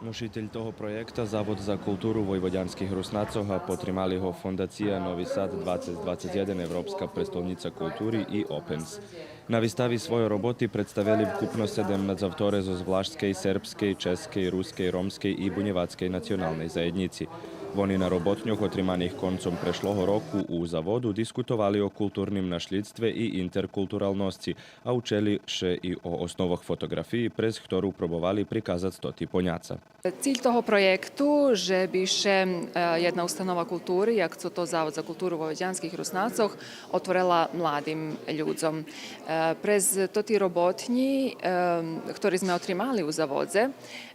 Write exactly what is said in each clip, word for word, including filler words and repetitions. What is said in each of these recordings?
Ношитель того проєкта Завод за културу войводянских Руснацох, а потримали го Фондация Нови Сад двацец двацец єден, Европска престолнїца култури и Опенс. На вистави свойо роботи представели вкупно седемнац авторе зоз влашскей, сербскей, ческей, рускей, ромскей и бунєвацкей националней заєднїци. Вони на роботньох, отриманих концом прешлого року у Заводу, дискутовали о културним нашлїдстве и интеркултуралносци, а учели ше и о основох фотоґрафиї, през хтору пробовали приказац тоти поняца. Циль того проєкту же би ше, е, єдна установа култури, як цо то Завод за културу войводянских Руснацох, отворела младим людзом. Е, през тоти роботнї, е, хтори зме отримали у Заводзе,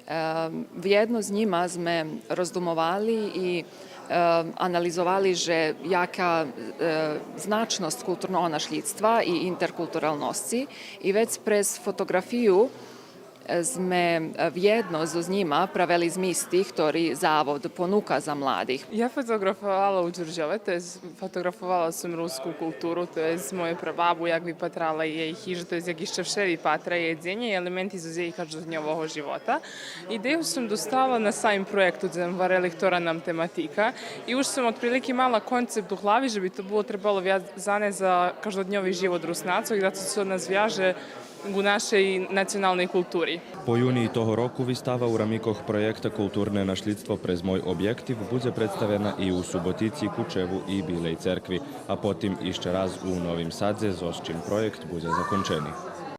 е, вєдно з нїма зме роздумовали и, е, анализовали же яка, е, значносц културного нашлїдства и интеркултуралносци, и вец през фотоґрафию зме, е, вєдно зоз нїма правели змисти хтори Завод понука за младих. Я фотоґрафовала у Дюрдьове, то єст фотоґрафовала сом руску културу, то єст мою прабабу, як випатрала єй хижа, то єст як ище вше випатра, єдзенє и елементи зоз єй каждодньового живота. Идею сом достала на самим проєкту, дзе зме варели хтора нам тематика. И уж сом отприлики мала концепт у глави же би то було требало вязане за каждодньови живот Руснацох, зато цо нас вяже у нашей националней култури. По юний того року вистава у рамикох проєкта Културне нашлїдство през мой обєктив будзе представена и у Суботици, Кучеву и Билей Церкви, а потим ище раз у Новим Садзе, зоз чим проєкт будзе закончени.